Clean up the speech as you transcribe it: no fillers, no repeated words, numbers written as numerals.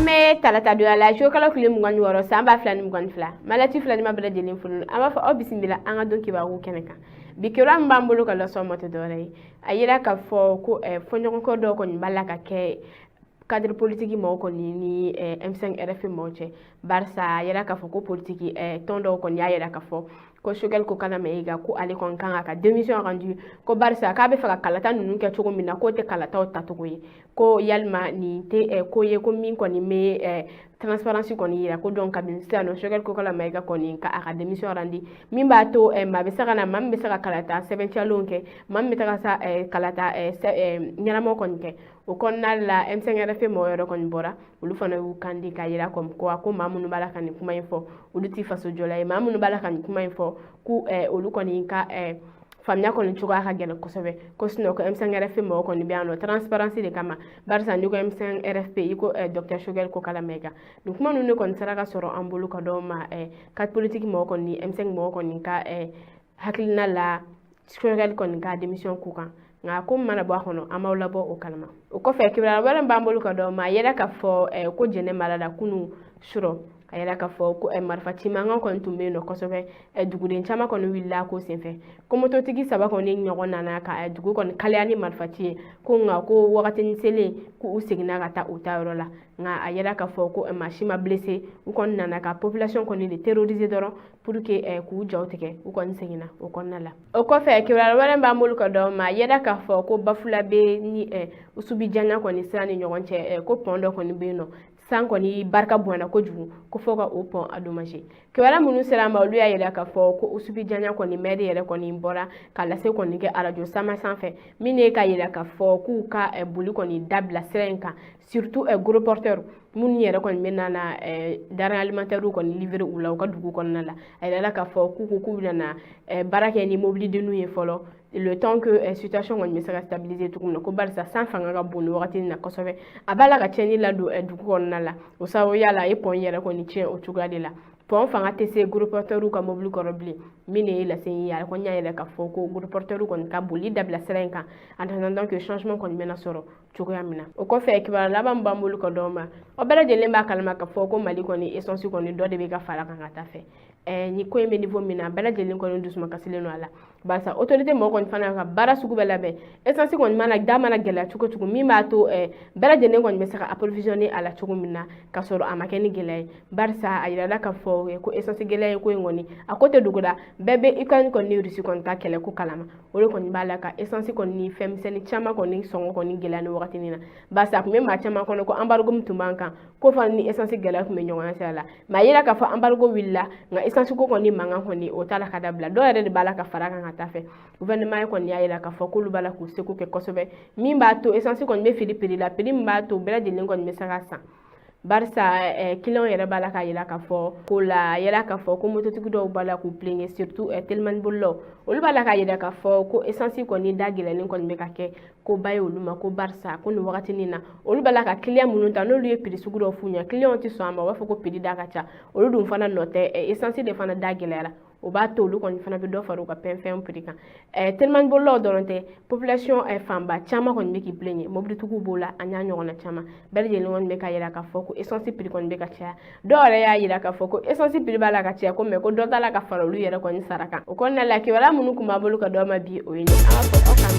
An bɛ talata donya la, juillet kalo tile 26, san 2022. Maliyɛn fila ni ma bɛɛ lajɛlen folo, an b'a fɔ aw bisimila an ka don kibaru kɛnɛ kan. Bi kibaruya min b'an bolo ka lase aw ma tɛ dɔwɛrɛ ye, a yira k'a fɔ ko fɔɲɔgɔnkɔ dɔw kɔni b'a la ka kɛ cadre politique mɔgɔw kɔni ni M5 RFP mɔgɔw cɛ, barisa a yira k'a fɔ ko politique tɔn dɔw kɔni y'a yira k'a fɔ ko Choguel Kokalla Maïga, ko ale kɔni kan ka démission rendu, ko barisa k'a bɛ fɛ ka kalata ninnu kɛ cogo min na, k'o tɛ kalataw tacogo ye, ko yalima nin tɛ ko ye ko min kɔni bɛ transparence kɔni yira, ko donc kabini sisan nɔ, Choguel Kokalla Maïga kɔni ka a ka démission rendu, min b'a to maa bɛ se ka na, maa min bɛ se ka kalata sɛbɛntiyalenw kɛ, maa min bɛ taga sa kalata ɲɛnamaw kɔni kɛ. O kɔnɔna la, M5 RFP mɔgɔ yɛrɛ kɔni bɔra, olu fana y'u kan di k'a yira comme quoi ko maa minnu b'a la ka nin kuma in fɔ, olu ti faso jɔla ye. Maa minnu b'a la ka nin kuma in fɔ, k'u olu kɔni ka faamuya kɔni cogoya ka gɛlɛn kosɛbɛ, ko sinon ko M5 RFP mɔgɔ kɔni bɛ yan nɔ transparence de kama, barisa n'i ko M5 RFP, i ko docteur Choguel Kokalla Maïga. Nin kuma ninnu de kɔni sera ka sɔrɔ an bolo ka d'aw ma. Cadre politique mɔgɔ kɔni, M5 mɔgɔ kɔni ka hakilina la, Choguel kɔni ka démission ko kan, nka ko min mana bɔ a kɔnɔ, an b'aw labɔ o kalama. O kɔfɛ, kibaruya wɛrɛ min b'an bolo ka d'aw ma, a yɛrɛ k'a fɔ ko Jɛnɛ mara la, kunun surɔ, a yɛrɛ k'a fɔ ko marifa ci mankan kɔni tun bɛ yen nɔ kosɛbɛ. Duguden caman kɔni wulila ko senfɛ, ko mototigi saba kɔni ɲɔgɔn nana ka dugu kɔni kalaya ni marifa ci ye, ko nka ko wagatinin selen, ko u seginna ka taa u ta yɔrɔ la. Nka a yɛrɛ k'a fɔ ko maa si ma blessé, u kɔni nana ka population kɔni de terroriser dɔrɔn pour que k'u jaw tigɛ, u kɔni seginna o kɔnɔna la. O kɔfɛ, kibaruya wɛrɛ b'an bolo ka d'aw ma, a yɛrɛ k'a fɔ ko Bafulabe ni Usubi Janya kɔni sira ni ɲɔgɔn cɛ, ko pont dɔ kɔni bɛ yen nɔ, san kɔni barika bonyana kojugu, ko fo ka o pont endommagé. Kibaruya minnu sera an ma, olu y'a yira k'a fɔ ko Usubi Janya kɔni maire yɛrɛ kɔni bɔra ka lase kɔni kɛ arajo sama sanfɛ, min ye ka yira k'a fɔ k'u ka boli kɔni dabila sira in kan, surtout gros porteur minnu yɛrɛ kɔni bɛ na na denrées alimentaires kɔni livrer u la u ka dugu kɔnɔna la. A yirala k'a fɔ k'u ko k'u bɛna na baara kɛ ni mobilidenninw ye fɔlɔ, le temps que situation kɔni bɛ se ka stabiliser cogo min na, ko barisa san fanga ka bon nin wagati in na kosɛbɛ, a b'a la ka tiɲɛni ladon dugu kɔnɔna la. O sababuya la, a ye pont yɛrɛ kɔni tiɲɛ o cogoya de la. Pont fanga tɛ se gros porteur ka mobili kɔrɔ bilen. Min de ye lase ye, a kɔni y'a yira k'a fɔ ko gros porteur kɔni ka boli dabila sira in kan, en attendant que changement kɔni bɛna sɔrɔ cogoya min na. O kɔfɛ, kibaruya laban min b'an bolo ka d'aw ma, aw bɛɛ lajɛlen b'a kalama k'a fɔ ko Mali kɔni essence kɔni dɔ de bɛ ka fara kan ka taa fɛ. Ni ko in bɛ niveau min na, bɛɛ lajɛlen kɔni dusuma kasilen don a la, barisa autorité mɔgɔ kɔni fana ka baara sugu bɛɛ labɛn, essence kɔni mana da mana gɛlɛya cogo cogo, min b'a to bɛɛ lajɛlen kɔni bɛ se ka approvisionner a la cogo min na, ka sɔrɔ a ma kɛ ni gɛlɛya ye, barisa a yirala k'a fɔ ko essence gɛlɛya ye ko in kɔni a ko tɛ dogo la. Bɛɛ bɛ Ukraine kɔni ni Russie kɔni ka kɛlɛ ko kalama, o de kɔni b'a la ka essence kɔni ni fɛn misɛnnin caman kɔni sɔngɔ kɔni gɛlɛya ni wagati in na, barisa a tun bɛ maa caman kɔnɔ ko embargo min tun b'an kan, ko fana ni essence gɛlɛya tun bɛ ɲɔgɔn sira la. Mais a yira k'a fɔ embargo wulila, nka essence ko kɔni mankan kɔni o t'a la ka dabila, dɔw yɛrɛ de b'a la ka fara kan ka taa fɛ. Gouvernement kɔni y'a yira k'a fɔ k'olu b'a la k'u seko kɛ kosɛbɛ, min b'a to essence kɔni bɛ feere prix la, prix min b'a to bɛɛ lajɛlen kɔni bɛ se ka san, barisa client yɛrɛ b'a la k'a yira k'a fɔ ko la yira k'a fɔ ko mototigi dɔw b'a la k'u plaindre, surtout telimani bolilaw, olu b'a la k'a yira k'a fɔ ko essence kɔni da gɛlɛnni kɔni bɛ ka kɛ ko ba ye olu ma, ko barisa ko nin wagatinin na, olu b'a la ka client minnu ta, n'olu ye prix sugu dɔw f'u ɲɛ, client tɛ sɔn a ma, u b'a fɔ ko prix da ka ca. Olu dun fana nɔ tɛ, essence de fana da gɛlɛyara, o b'a to olu kɔni fana bɛ dɔ fara u ka fɛn prix kan. Telimani bolilaw dɔrɔn tɛ, population fanba caman kɔni bɛ k'i plaindre, mobilitigiw b'o la, a n'a ɲɔgɔnna caman, bɛɛ lajɛlen kɔni bɛ ka yira k'a fɔ ko essence prix kɔni bɛ ka caya. Dɔw yɛrɛ y'a yira k'a fɔ ko essence prix b'a la ka caya ko, mais ko dɔ t'a la ka fara olu yɛrɛ kɔni sara kan. O kɔnɔna la, kibaruya minnu tun b'an bolo ka d'aw ma bi, o ye nin. An b'a fɔ aw kan.